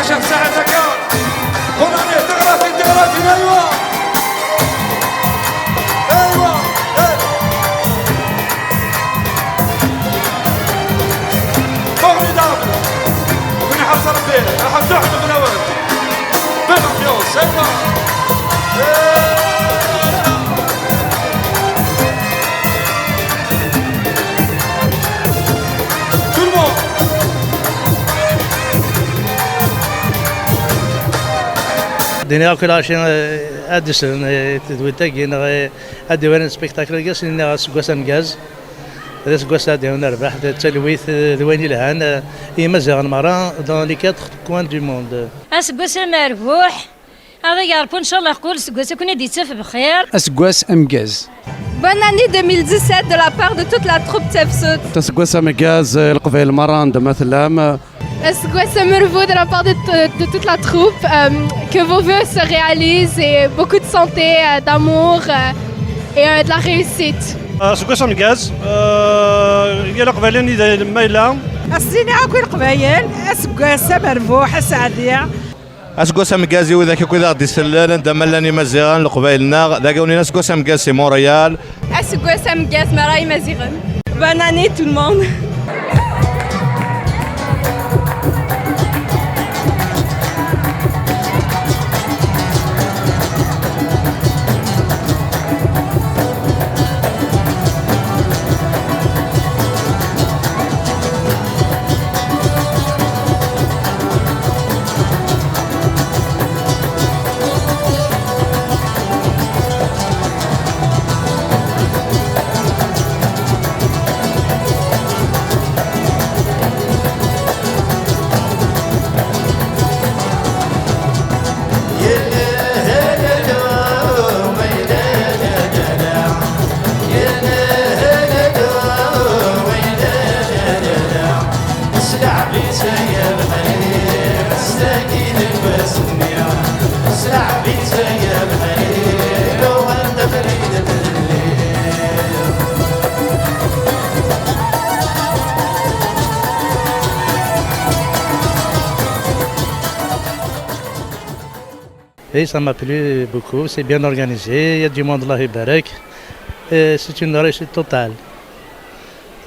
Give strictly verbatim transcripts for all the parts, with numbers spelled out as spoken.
شاف ساعة هكا. Bonne année، تغرافي، تغرافي، ايوا. ايوا. ايه. Formidable. من حصل فيه، راح تحلف الاول. Belle ambiance، ايوا. ايه. Tout le monde. Dini akk lɣaci, eh, ad d-slen, eh, tedwilt-agi, neɣ, eh, ad d-iwalan spectacle-agi, ad sen-iniɣ aseggas ameggaz. D aseggas ad d-yawen rrbeḥ, d talwit, eh, d wayen ilhan, eh, i Yimaziɣen merra, dans les quatre coins du monde. Aseggas amerbuḥ, ad aɣ-yerbu ncallah kul aseggas ad ken-id-yettaf bxir. Aseggas ameggaz. Bonne année deux mille dix-sept de la part de toute la troupe Tafsut. Aseggas ameggaz, eh, Leqbayel merra anda ma tellam. Aseggas amerbu de la part de, de toute la troupe, euh, que vos vœux se réalisent et beaucoup de santé, euh, d'amour, euh, et, euh, de la réussite. Aseggas ameggaz, eh, yal Iqbayliyen i d ma yella. As-nini akk i Leqbayel, aseggas amerbuḥ, aseɛdi. Aseggas ameggaz i widak akk i d aɣ-d-isellen, anda ma llan Imaziɣen, Leqbayel-nneɣ, d akken inin aseggas ameggaz si Montréal. Aseggas ameggaz merra Imaziɣen. Bonne année tout le monde. Et ça m'a plu beaucoup, c'est bien organisé, il y a du monde, Allah يبارك. Et c'est une réussite totale.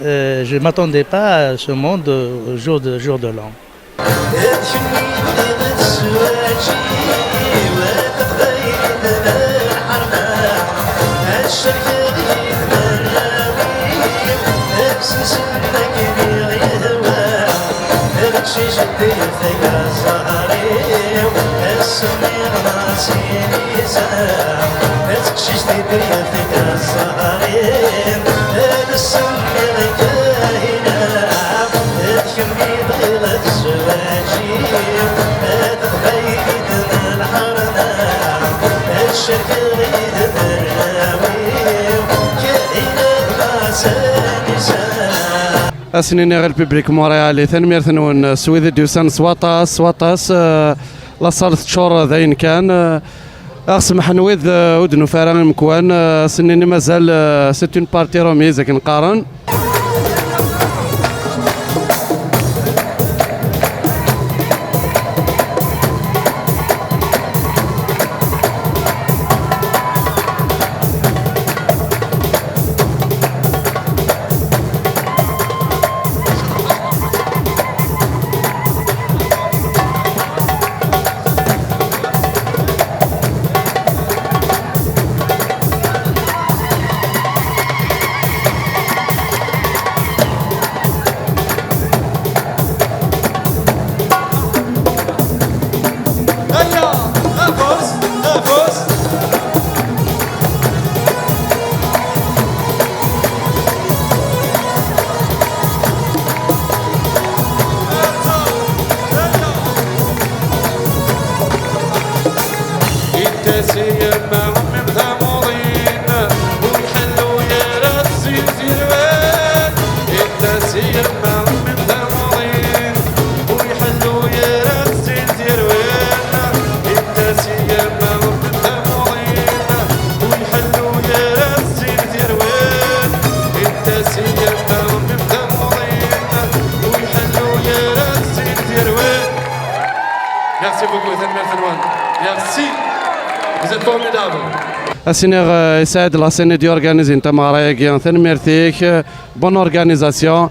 Euh, je m'attendais pas à ce monde, euh, au jour de, jour de l'an. Ad sen-iniɣ i lpiblik montréalais, tanemmirt-nwen s wid i d-yusan s waṭas, s waṭas. Eh, la salle teččur d ayen kan. Eh, ad ɣ-semḥen wid, eh, ur d-nufi ara imekwan. Eh, ad sen-nini mazal, eh, c'est une partie remise akken qqaren. Merci beaucoup, tanemmirt-nwen. Merci. Vous êtes formidables. Ad s-iniɣ, euh, i Saɛid Lassani d-yorganizin tameɣra-agi, tanemmirt-ik, euh, bonne organisation.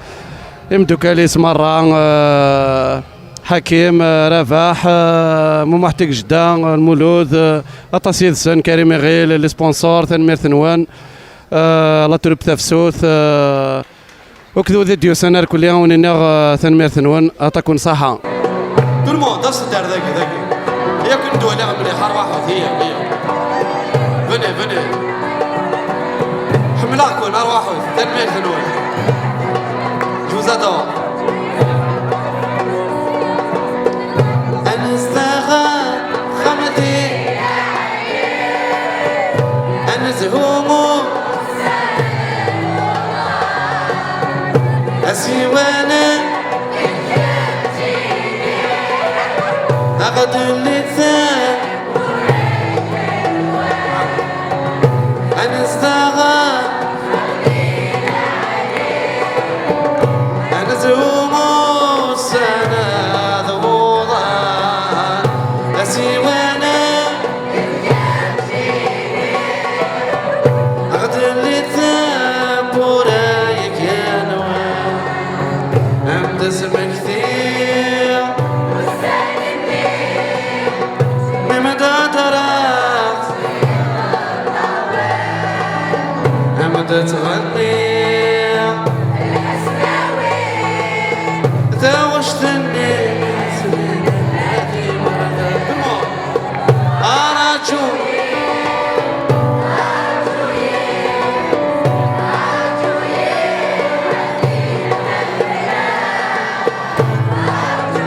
Imeddukal-is merra, euh, Ḥakim, euh, Rabaḥ, euh, Mumuḥ Tigejda, euh, Lmulud, euh, aṭas yid-sen, Karim Iɣil, les sponsors, tanemmirt-nwen, euh, la troupe Tafsut, euh, akked wid i d-yusan ar kulli, ad wen-iniɣ, euh, tanemmirt-nwen, aṭakun ṣaḥa. Tout le monde, aset-d ar dagi, dagi. Yak ur d-walaɣ mliḥ, arwaḥut, hiya, hiya. Venez, venez. Ḥemmleɣ-ken, arwaḥut, tanemmirt-nwen. Je vous adore. Anezdaɣ xamti, anezhumu, asiwan, aɣdullit, anezdaɣ. Ad nezhu ussan ad uḍan asiwan. Ɣdel i tewwura yak yanwa am d asmekti. Mi m-d-hedreɣ am d-tɣenni. Taɣect-nni. Come on. Araǧu.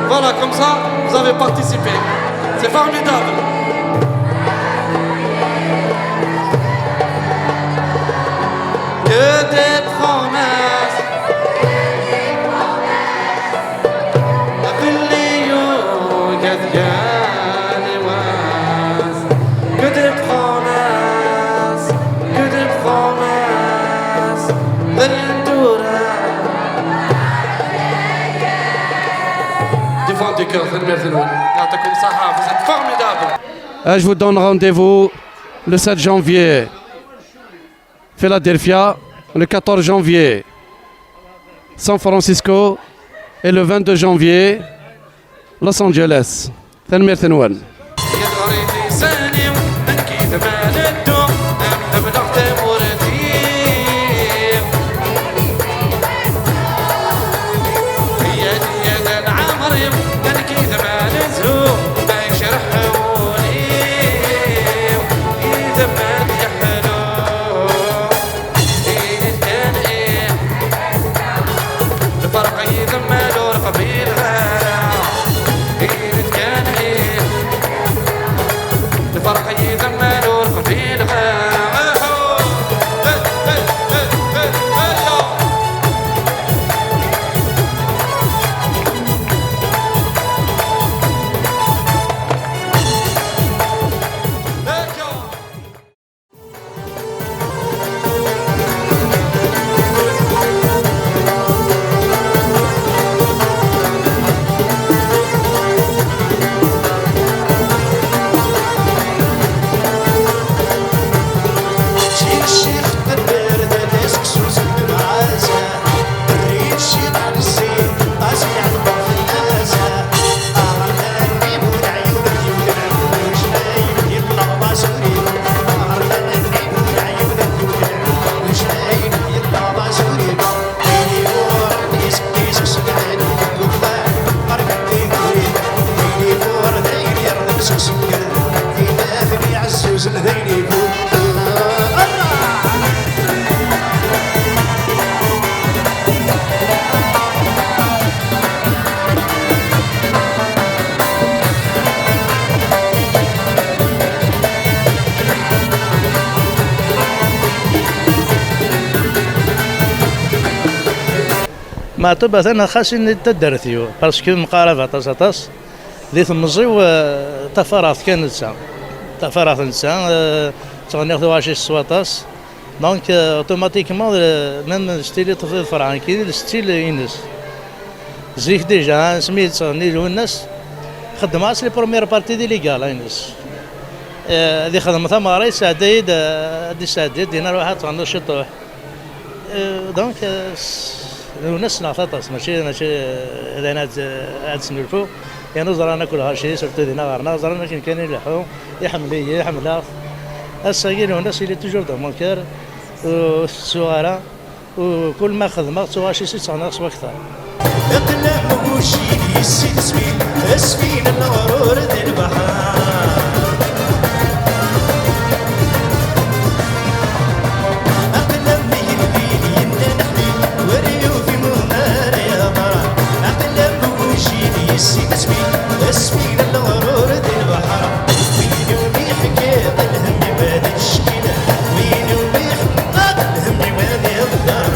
Voilà, comme ça, vous avez participé. C'est formidable. Que des promesses. Aql-i ugadeɣ liwas. Que des promesses, que des promesses. D ayen tura. Du fond du cœur, tanemmirt-nwen. Yeɛṭikum ṣṣeḥḥa, vous êtes formidables. Euh, je vous donne rendez-vous le sept janvier, Philadelphia, le quatorze janvier, San Francisco, et le vingt-deux janvier, Los Angeles. Tanemmirt-nwen. Lferq yid-m ur qbileɣ ara. Ini-d kan ih. Lferq yid-m ur qbileɣ ara. Meɛṭub atan xas ini d taddart-iw, parce que mqarab aṭas, aṭas. Di temẓi-w, eh, ṭṭafareɣ-t kan netta. Ṭṭafareɣ-t netta, eh, ttɣenniɣ tuɣac-is s waṭas. Donc, euh, automatiquement, euh, même style i ṭṭef-, ḍefreɣ nekkini, le style ines. Zik déjà, asmi yettɣenni Lwennas, Xeddmeɣ-as les premières parties di les galas-ines. Eh, ad ixdem tameɣra, yesɛedda-yi-d, eh, ad d-yesɛeddi-d, dinna ruḥ ad tɣennuḍ ciṭuḥ. Eh, donc, eh, s-, Lwennas ssneɣ-t aṭas, mačči, mačči, eh, d ayen ad, ad snulfu. Yerna ẓran akk lɣaci, surtout dinna ɣer-neɣ, ẓran akken kan i leḥḥu, iḥemmel-iyi, ḥemmleɣ-t. Ass-agi Lwennas, il est toujours dans mon cœur, ur t-ttuɣ ara. U kul ma xedmeɣ, tuɣac-is i ttɣenniɣ s wakter. Iqlem ugujil yessi tesmin, asfin n leɣrur di lebḥer. Aqlem yelli yenna neḥli, ur yufi mumar yeḍra. Aqlem ugujil yessi tesmin, asfin n leɣrur di lebḥer. Win umi ḥkiɣ lhemm-iw ad ittcekkil, win umi ḥkiɣ lhemm-iw ad iḍer,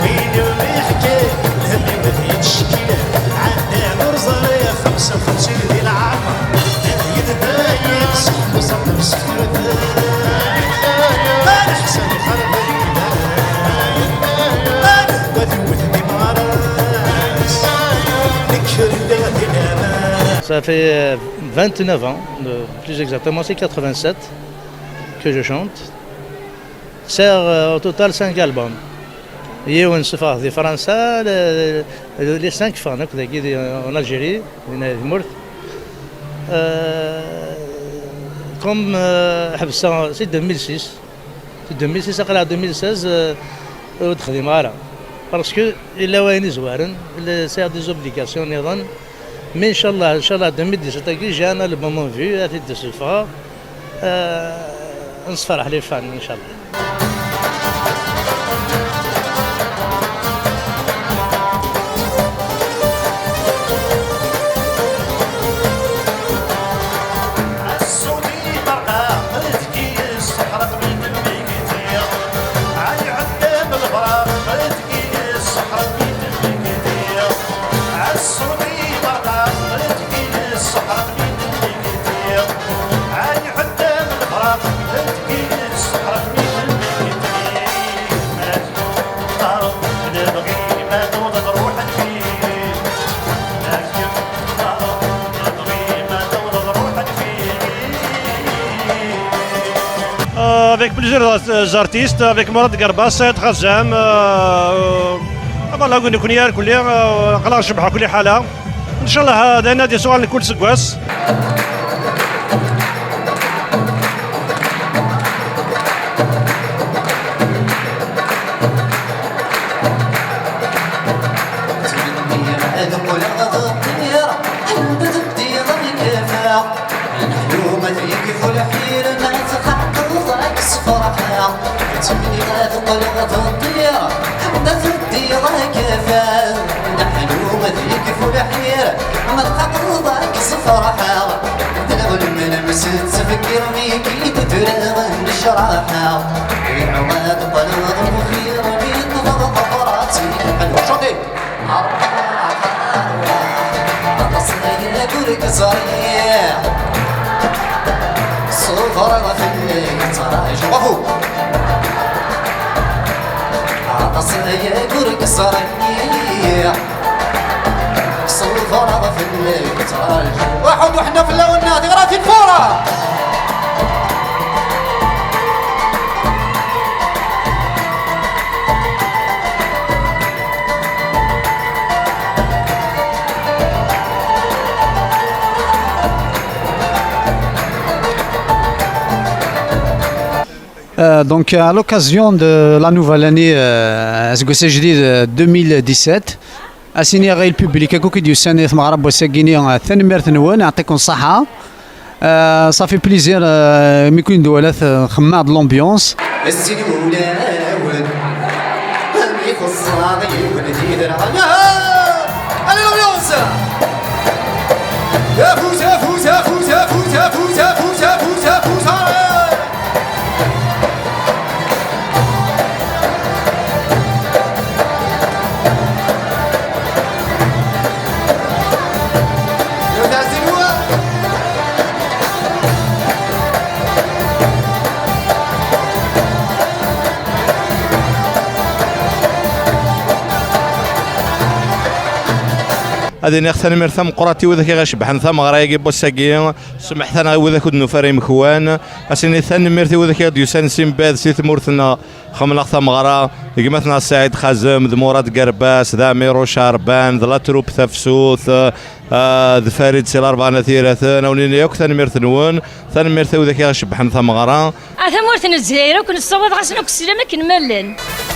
win umi ḥkiɣ lhemm-iw ad ittcekkil. Ɛeddan ur ẓriɣ xemsa u xemsin di leɛmer, ad yedda yid-s ḥbes ɣef tefsut. Ma leḥsab ixerben, ma lehwa tewwet di meɣres, nekk lliɣ di laman. Ça fait, euh, vingt-neuf ans, euh, plus exactement, c'est quatre-vingt-sept que je chante. Sɛiɣ, euh, au total cinq albums. Yiwen ssufɣeɣ-t di Fransa, le-, le-, les cinq ffɣen akk dagi di, en Algérie, dinna di tmurt. Euh, comme, euh, ḥebseɣ si deux mille six, si deux mille six aql-aɣ deux mille seize, euh, ur d-xdimeɣ ara. Parce que yella wayen izwaren, le-, sɛiɣ des obligations nniḍen. Mais ncallah, ncallah deux mille dix-sept-agi, j'ai un album en vue, ad t-id-ssufɣeɣ. Nessefreḥ les fans, ncallah. Euh, avec plusieurs artistes, avec Mourad Garba, Saïd Khazem, euh, euh, voilà, nekkni irkelli, euh, aql-aɣ ncebbeḥ akk liḥala. Ncallah, euh, d ayen ad yessuɣalen kul seggas. Ttmenniɣ ad qqleɣ d ṭṭir, anda teddiḍ ad k-afeɣ. Leḥlu ma t-yekfu lḥir, ma txaqeḍ ad k-sferḥeɣ. Ttmenniɣ ad qqleɣ d ṭṭir, anda teddiḍ ad k-afeɣ. Leḥlu ma t-yekfu lḥir, ma txaqeḍ ad k-sferḥeɣ. Tleɣlem lemsettef n yirmik i d-ddreɣ nnecraḥa. Iɛuɣ ad qqleɣ d uxir mi ṭṭfeɣ ṭṭefrat-ik. Ḥlu, chanté. Aṭas aya ur k-ẓriɣ. Ṣubreɣ fell-ak, ttrajuɣ. Bravo. Aṭas aya ur k-ẓriɣ. Ṣubreɣ fell-ak, ttrajuɣ. Waḥed uḥna fell-awen, tiɣratin fura. Euh, donc, à l'occasion de la nouvelle année, euh, aseggas ajdid, euh, deux mille dix-sept, ad s-iniɣ i le public akk i d-yusan i tmeɣra n wass-agi-ni, euh, tanemmirt-nwen, yeɛṭikum ṣṣeḥḥa. Euh, ça fait plaisir, euh, mi ken-id-nwala, euh, nxemmem-d l'ambiance. Sin wulawen, mi xeṣṣreɣ yiwen di draɣ. Allez, l'ambiance! Afus, afus, afus, afus, afus, afus, afus, afus, allez! Ad iniɣ tanemmirt tameqqrant i widak i ɣ-icebbḥen tameɣra-agi n wass-agi. Semḥet-aneɣ i widak ur d-nufi ara imekwan. Ad s-nini tanemmirt i widak i ɣ-d-yusan si mbeɛd si tmurt-nneɣ. Xemleɣ tameɣra, gma-tneɣ Saɛid Xazem, d Murad Gerbas, d Ɛmiruc Ɛerban, d la troupe Tafsut, ah, d Farid si Larebɛa n At Yiraten. Ad wen-nini akk tanemmirt-nwen. Tanemmirt i widak i ɣ-icebbḥen tameɣra. A tamurt n Lezzayer akk, nessawaḍ-asen akk sslam akken ma llan.